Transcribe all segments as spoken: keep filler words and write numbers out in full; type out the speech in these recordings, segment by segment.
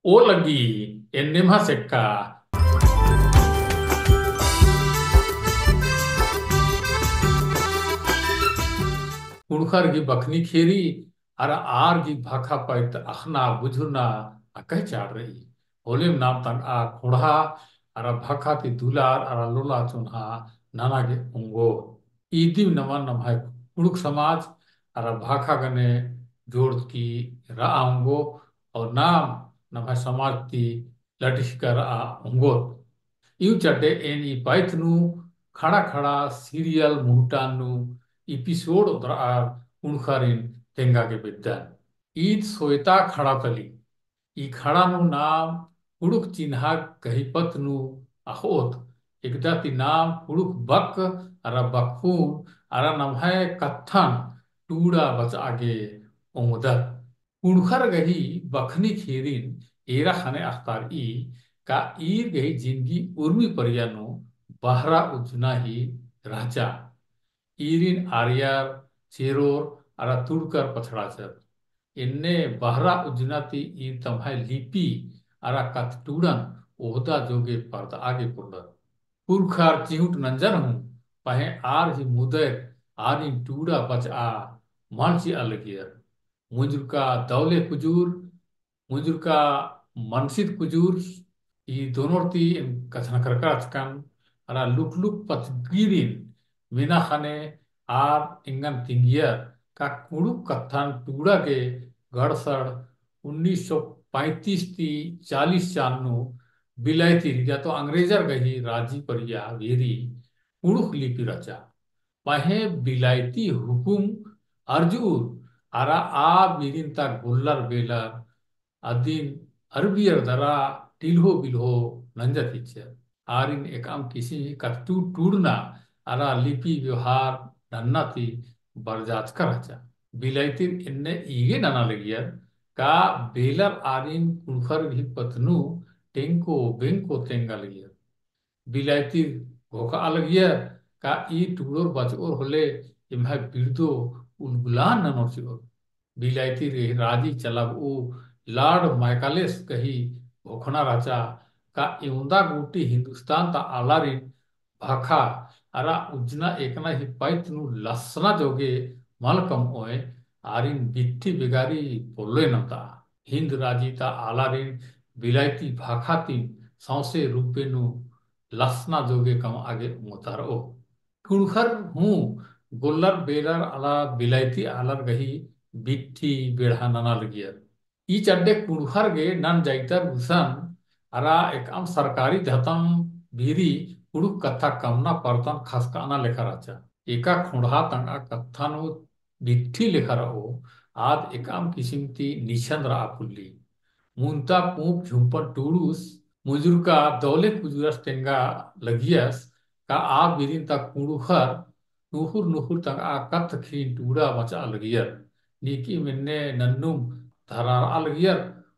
ओ लगी एन्नेम हसेक्का। कुँड़ुख़र गही बखनी ख़ेरी अरा आर गही भाखा पइत अख़ना बुझुरना अकय चाड़ रई। होलेम नाम तंगआ ख़ोंड़हा अरा भाखा ती दुलार अरा लोला चोन्हा नना गे ओंगो। इदिम नमन नम्है कुँड़ुख़ समाज अरा भाखा गने जोड़की रआ ओंगो और नाम नम्है समाज ती लटिखका रआ ओंगोत। इउ चड्डे एन ई पइत नू खड़ा खड़ा serial मुहटान नू episode ओदरआर कुँड़ुख़रिन तेंगा गे बेद्दन। ईद सोयता खड़ा तली। ई खड़ा नू नाम कुँड़ुख़ चिन्हा गही पत्त नू अख़ोत। एकदा ती नाम कुँड़ुख़ बक अरा बकफुन अरा नम्है कत्थन टूड़ा बचआ गे ओंगदत। कुँड़ुख़र गही बखनी ख़ेरिन एरा ख़ने अख़तारई का ईर गही जिनगी उर्मी परिया नू बहरा उज्जना ही रहचा। ईरिन आर्यर, चेरोर अरा तुड़कर पछड़ाचर। एन्ने बहरा उज्जना ती ईर तम्है लिपि अरा कत्थटूड़न ओहदा जोगे परदआ गे पोल्लर। पुरखर चिहुट नंजर हूँ पहें आर ही मुदर आरिन टूड़ा बचआ मल चिआ लगियर। मुंजुरका दौले कुजूर, मुंजुरका मनसित कुजूर, ई दोनोर ती एन कछनखरका रहचकन, अरा लुक लुक पचगीरिन मेना ख़ने आर एंगन तिंगियर का कुँड़ुख़ कत्थन टूड़ा गे गड़सड़ उन्नीस सौ पैंतीस ती चालीस चान नू बिलायतीर या तो अंग्रेजर गही राजी परिया भेरी कुँड़ुख़ लिपि रहचा। पहें बिलायती हुकुम अर्जुर अरा आ बीरिन ता गोल्लर बेलर अदिन अरबियर दरा टिल्हो बिल्हो नंजत हिच्चर। आरिन एकअम किसिम ही कत्थटूड़ टूड़ना अरा लिपि व्यवहार नन्ना ती बरजाचका रहचा। बिलायतीर एन्ने ईगे नना लगियर का बेलर आरिन कुँड़ुख़र गही पत्त नू टेंको बेंको तेंगा लगियर। बिलायतीर घोखआ लगियर का ई टूड़ोर बचओर होले एम्है बिड़दो उलगुलान ननोर चिओर। बिलायतीर गही राजी चलाबओ Lord Macaulay गही घोखना रहचा का एवंदा गूटी हिंदुस्तान ता आलारिन भाखा अरा उज्जना एकना ही पइत नू लसना जोगे मल कमओय आरिन बिट्ठी बेगारी पोल्लोय नंता। हिंद राजी ता आलारिन बिलायती भाखा तिम सौंसे रूपे नू लसना जोगे कमआ गे ओंगतारओ। कुँड़ुख़र हूँ गोल्लर बेलर अला बिलायती आलर गही बिट्ठी बेड़हा नना लगियर। ई चड्डे कुँड़ुख़र गे नन जाइतर गुसन अरा एकअम सरकारी धतम बीरी कुँड़ुख़ कत्था कमना परतन खसकाना लेखा रहचा। एका ख़ोंड़हा तंगआ कत्था नू बिट्ठी लेखा रओ, आद एकअम किसिम ती निछंद रआ पुल्ली। मुन्ता पूंप झुम्पन टूड़ुस मुजुरका दौले कुजुरस तेंगा लगियस का आ बीरिन ता कुँड़ुख़र नुख़ुर नुख़ुर तंगआ कत्थ ख़ीन टूड़ा बचआ लगियर। नीकिम एन्ने नन्नुम धरारआ लगियर,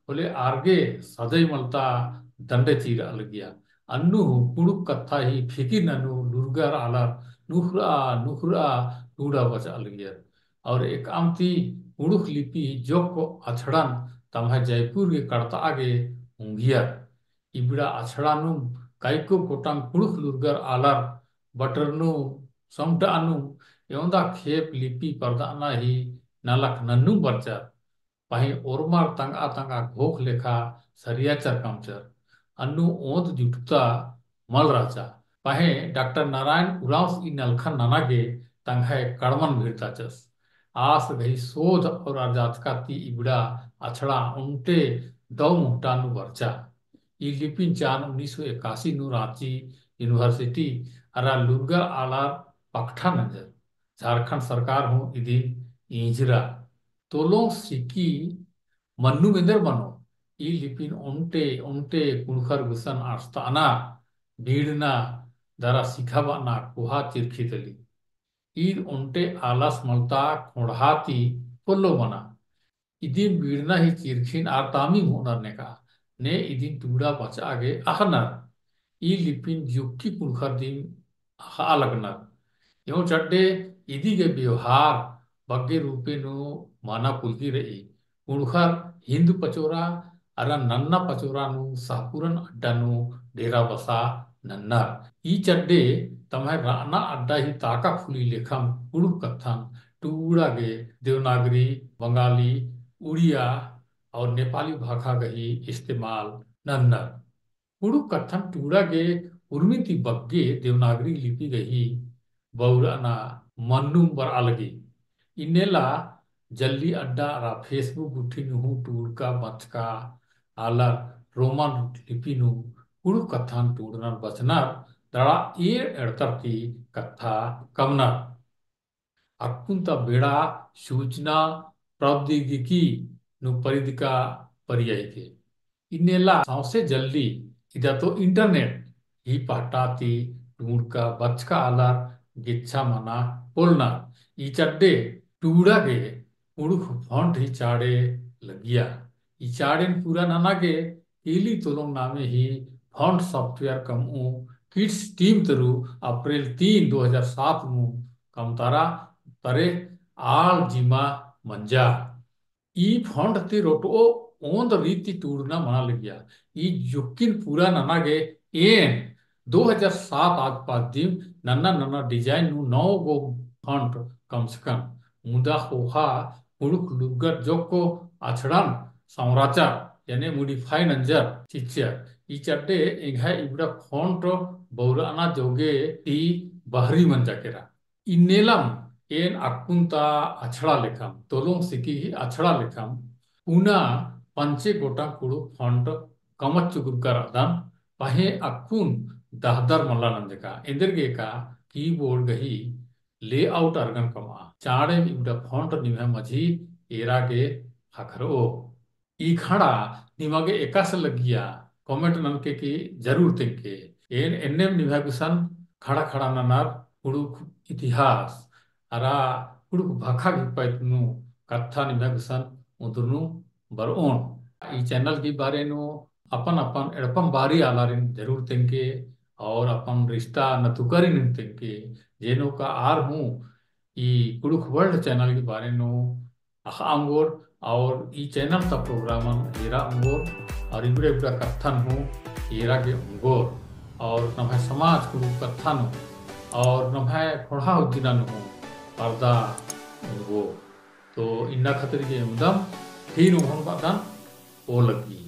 होले आरगे सजय मलता दंडे चीरआ लगिया। अन्नु हूँ कुँड़ुख़ कत्था ही फिकिर ननु लुरगर आलर नुख़रआ नुख़रआ टूड़ा बचआ लगियर। और एकअम ती कुँड़ुख़ लिपि जोक्क अछड़न तम्है जयपुर गे कड़तआ गे उंगियर। इबड़ा अछड़ा नुम कइको गोटंग कुँड़ुख़ लुरगर आलर बटरनुम समटआनुम एवंदा खेप लिपि परदअना ही नलख नन्नुम बरचर। पहें ओर्मर तंगआ तंगआ घोख लेखा सरियाचर कमचर। अन्नु ओंद जुटता मल रहचा। पहें डॉक्टर नारायण उराँवस ई नलखन नना गे तंग्है कड़मन भिड़ताचस। आस गही सोध और अरजाचका ती इबड़ा अछड़ा ओन्टे दौ मुहटा नू बरचा। ई लिपिन चान उन्नीस सौ इक्यासी नू राँची university अरा लुरगर आलर पकठा नंजर। झारखंड सरकार हूँ इदिन इंजरा। तोलों सिकी मन्नुम एन्देर मनो, ई लिपिन ओन्टे ओन्टे कुँड़ुख़र गुसन अड़सतअना, बीड़ना, दरा सिखाबअना कोहा चिरखी तली। ईद ओन्टे आलस मलता ख़ोंड़हा ती पोल्लो मना। इदिन बीड़ना ही चिरखिन आर तामी मोनर नेका, ने इदिन टूड़ा बचआ गे अख़नर। ई लिपिन जुक्की कुँड़ुख़र दिम अख़आ लगनर। एवं चड्डे इदी गे बेवहार बग्गे रूपे नू मना पुलकी रई। कुँड़ुख़र हिन्द पचोरा अरा नन्ना पचोरा नू सहपुरन अड्डा नू डेरा बसा नन्नर। ई चड्डे तम्है रअना अड्डा ही ताका फुली लेखम कुँड़ुख़ कत्थन टूड़ा गे देवनागरी, बंगाली, उड़िया और नेपाली भाखा गही इस्तेमाल नन्नर। कुँड़ुख़ कत्थन टूड़ा गे उर्मी ती बग्गे देवनागरी लिपि गही बउरअना मन्नुम बरआ लगी। इन्नेला जल्ली अड्डा अरा Facebook गुट्ठी नू हूँ टूड़का बचका आलर रोमन लिपि नू कुँड़ुख़ कत्थन टूड़नर बचनर दड़ा एंड़ एड़तर ती कत्था कमनर। अक्कुन ता बेड़ा सूचना प्रौद्योगिकी नू परिदका परिया हिके। इन्नेला सौंसे जल्दी इदा तो internet ही पहटा ती टूड़का बचका आलर गेच्छा मना पोलनर। ई चड्डे टूड़ा गे कुँड़ुख़ font ही चाड़े लगिया। ई चाड़ेन पूरा नना गे केली तोलोंग नामे ही font software कमऊ किड्स team तरु अप्रैल तीन दो हजार सात नू कमतारा तरे आल जिम्मा मंजा। ई font ती रोटो ओन्द रीति टूड़ना मना लगिया। ई जुक्किन पूरा नना गे एन दो हजार सात आद पाद दिम नन्ना नन्ना design नू नौ गो font कमचकन। मुदा ख़ोख़ा कुँड़ुख़ लुग्गर जोक्को अछड़न संवराचर, याने modify नंजर चिच्चर। ई चड्डे एंग्है इबड़ा font बउरअना जोगे ती बहरी मंजा केरा। इन्नेलम एन अक्कुन ता अछड़ा लेखम, तोलोंग सिकी ही अछड़ा लेखम, पुना पंचे गोटा कुँड़ुख़ font कमचका रअदन, पहें अक्कुन दहदर मल्ला नंजका, एन्देरगे का keyboard गही layout अरगन कमआ। चाड़ेम इबड़ा font निम्है मझी एरा गे ख़क्खरओ। ई खड़ा निमा गे एकासे लग्गिया comment ननके की जरूर तेंगके। एन एन्नेम निम्है गुसन खड़ा खड़ा ननर कुँड़ुख़ इतिहास अरा कुँड़ुख़ भखा गही पैत नू कत्था निम्है गुसन उन्दुरनू बरओन। ई channel गही बारे नू अपन अपन एड़पम बारी आलारिन जरूर तेंगके और अपन रिश्ता नतुकारिन तेंगके। जेनो का आर हूँ ई कुँड़ुख़ World channel गही बारे नू अख़आ ओंगोर और ई channel ता program एरा ओंगोर और इबड़ा इबड़ा कत्थन हूँ एरा गे ओंगोर और नम्है समाज कुँड़ुख़ कत्था नू और नम्है ख़ोंड़हा उज्जना नू हूँ परदा ओंगोर। तो इन्ना खतरी गे एवंदम फिर ओहन बअदन ओ लग्गी।